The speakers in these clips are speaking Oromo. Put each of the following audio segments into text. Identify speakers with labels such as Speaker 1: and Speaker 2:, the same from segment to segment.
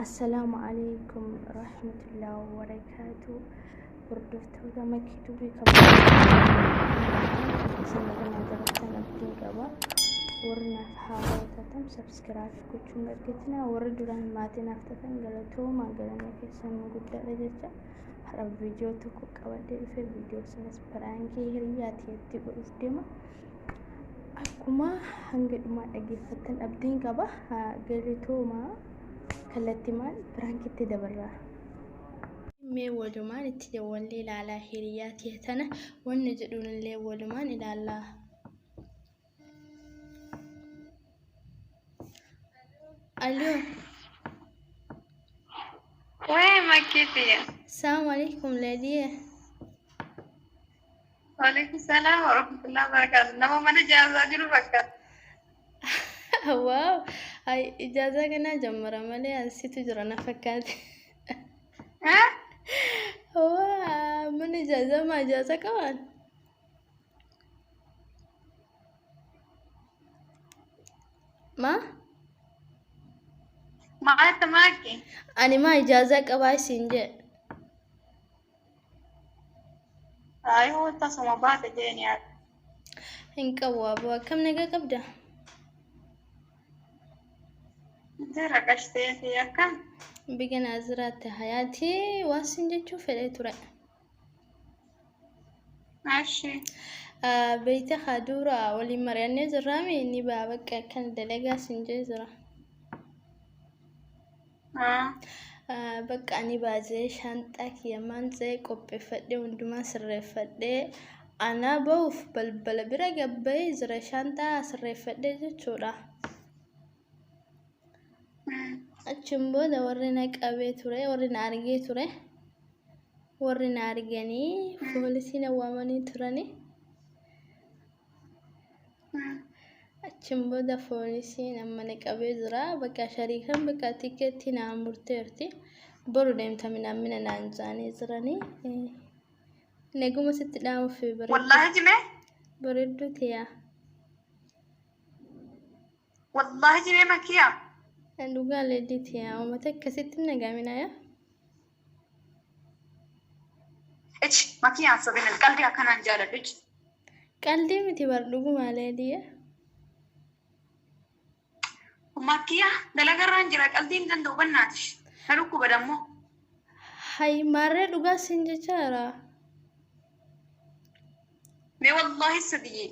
Speaker 1: Assalaamu alaikum rahmatullahi wabarakaatu. Hordoftoota Makii Tubii kabajamoo isin nagaa jiraattan abdiin qaba. Warri naaf haarawaa taatan subscribe gochuun argatina. Warri duraan maatii naaf taatan galatoomaa galanni keessan guddaadha jecha. Har'a viidiyoo tokko qabadhee dhufe viidiyoo sanas piraankii hiriyaa tiyyatti godhuuf deema. Akkuma hanga dhumaa dhaggeeffattan abdiin qaba. Galatoomaa kallattimaan piraankitti dabarra. Mee walumaan itti dawwallee ilaalaa hiriyaa tiyya tana wanni jedhuun illee walumaan ilaallaa. Aloo.
Speaker 2: Wee makkiitiya.
Speaker 1: Salaamu alaikum leediye.
Speaker 2: Waalaikum salaam warahmatullahi wabarakatuh. Nama mana ijaazaa jiru fakkaata.
Speaker 1: Waaw. Ay ijaazaa kanaa jammara malee asitu jira na fakkaate. Waa mana ijaazaa maa ijaazaa qabaan? Maa?
Speaker 2: Maata maaki?
Speaker 1: Ani maa ijaazaa qabaa isiin jee.
Speaker 2: Ayoo tasuma baate jeeni yaada.
Speaker 1: Hin qabu aboo akkam nagaa qabda?
Speaker 2: Jira qashtee fi akkam?
Speaker 1: Biga naa jiraatte hayaatii waan sin jechuu fedhee ture.
Speaker 2: Ashi.
Speaker 1: Beeyte haa dura waliin mari'annee jirraami ni baa bakka akkana dalagaa sin jee jira. Bakka ani baasee shaanxaa kiyya maal jee qopheeffadhee hundumaa sirreeffadhee anaa bahuuf balbala bira gabbayee jira shaanxaa sirreeffadhee jechuudha. Achiin booda warri na qabee ture warri na argee ture warri na arganii poolisii na waamanii turanii. Achiin booda poolisiin amma na qabee jira. Bakka shariikaan bakka tikeettii naa murteerti. Boru deemta minaamina naan jaanii jiranii. Naguma sitti dhaamuuf bareedduu
Speaker 2: Wallaahi jimee.
Speaker 1: bareedduu tiyaa.
Speaker 2: Wallaahi jimee makiyaa.
Speaker 1: Dhugaa leeddii tiyaa. Uummata akkasitti hin nagaaminaa yaa.
Speaker 2: Ichi makiyaan sobina qalbii akkanaan jaaladhu ichi.
Speaker 1: Qaldii miti bar dhugumaa leediyya.
Speaker 2: Makiyaa dalagarraan jira qaldii hin danda'u bannaati. Na dhukkuba dammoo.
Speaker 1: Hay maarree dhugaa siin jechaa jira.
Speaker 2: Mee wallaahi sadii.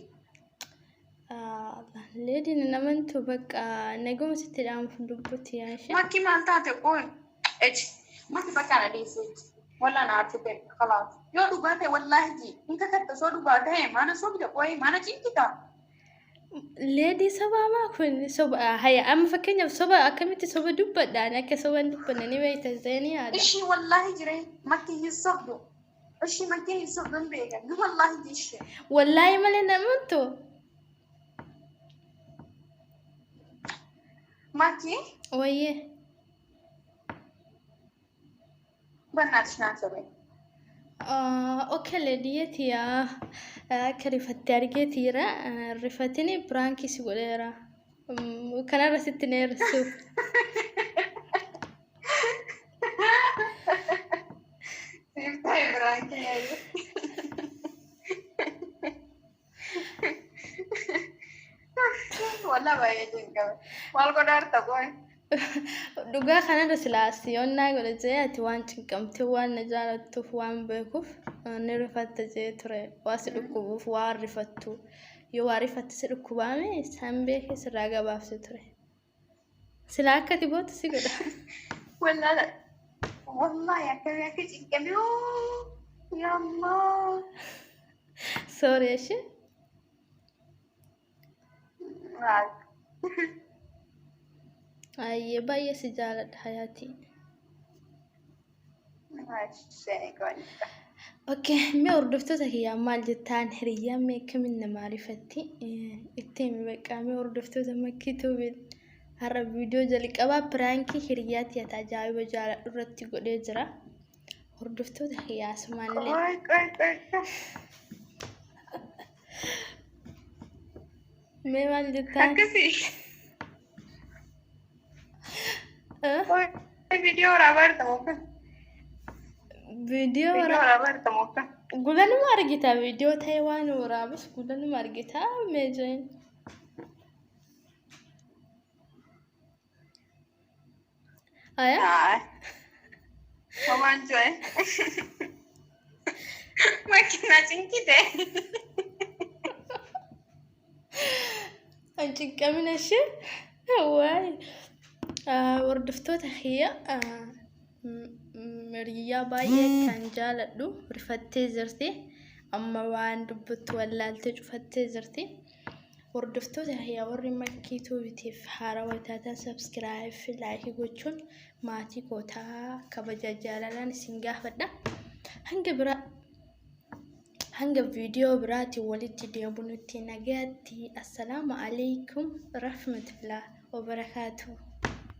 Speaker 1: Leediin hin amantu bakka naguma sitti dhaamuuf lubbutti yaashe.
Speaker 2: Makki maal taate qoy. Eci. Makki bakka na dhiisi. Walla na arsite khalaas. Yoo dhugaa ta'e wallaahi ji. Hin kakatta osoo dhugaa ta'e maana sobda qoy maana cinqita.
Speaker 1: Leedii sobaa maa kun soba haya amma fakkeenyaaf soba akkamitti soba dubbadha ani akka soba hin dubbanne ni beekta jedhee yaada.
Speaker 2: Ishii wallaahi jiree makki hin sobdu. Ishii makki hin sobdu hin beekan. Wallaahi ji ishee.
Speaker 1: Wallaahi malee hin amantu.
Speaker 2: Makki
Speaker 1: Wayyee.
Speaker 2: bannaati naan sobee.
Speaker 1: Okay leediyyee tiyaa akka rifatte argeeti jira. Rifatini piraankii si godheera. Kanarra sitti na hir'isuuf.
Speaker 2: Siif ta'e biraankii yaayyu. Wallah baay'ee cinqame. Maal godhaa jirta qoy?
Speaker 1: Dhugaa kanarra silaa siyoonnaa godhe jee ati waan cinqamtee waan na jaalattuuf waan beekuuf ni rifatta jee ture. Waa si dhukkubuuf waan rifattu. Yoo waa rifatte si dhukkubaame isaan beekee sirraa gabaabse ture. Silaa akka ati gootu si godha.
Speaker 2: Wallahi wallahi akkamii akka cinqame yaa Allah.
Speaker 1: Sorry ishee.
Speaker 2: Maal?
Speaker 1: Ayyee baay'ee si jaaladha hayaatii. Okay, mee hordoftoota kiyyaa maal jettaan hiriyyaan mee akkamiin nama rifatti itti himi baqqaa mee hordoftoota makkii tuubiin har'a viidiyoo jalqabaa piraankii hiriyyaa tiyya ta ajaa'iba jaaladhu irratti godhee jira. Hordoftoota kiyyaa asumaanillee
Speaker 2: Qoy qoy qoy qoy.
Speaker 1: mee maal jettaan?
Speaker 2: Akkasii.
Speaker 1: Eh?
Speaker 2: Qoy Ati viidiyoo waraabaa jirta moo akkam?
Speaker 1: Viidiyoo
Speaker 2: Viidiyoo waraabaa jirta moo akkam?
Speaker 1: Gulanuma argita viidiyoo ta'e waan waraabus gulanuma argita meejeen. Aya.
Speaker 2: Ay. Homaan jo'e. Makiinaa cinqite.
Speaker 1: An cinqamina ishee. Waay. Hordoftoota kiyya hiriyyaa baay'ee kan jaaladhu rifattee jirti. Amma waan dubbattu wallaaltee cufattee jirti. Hordoftoota kiyya warri Makkii Tuubitiif haarawa taatan subscribe fi like gochuun maatii koo ta'aa kabaja jaalalaan isin gaafadha. Hanga bira hanga viidiyoo biraatiin walitti deebinutti nagaatti. Assalaamu alaikum rahmatullah wabarakaatuh.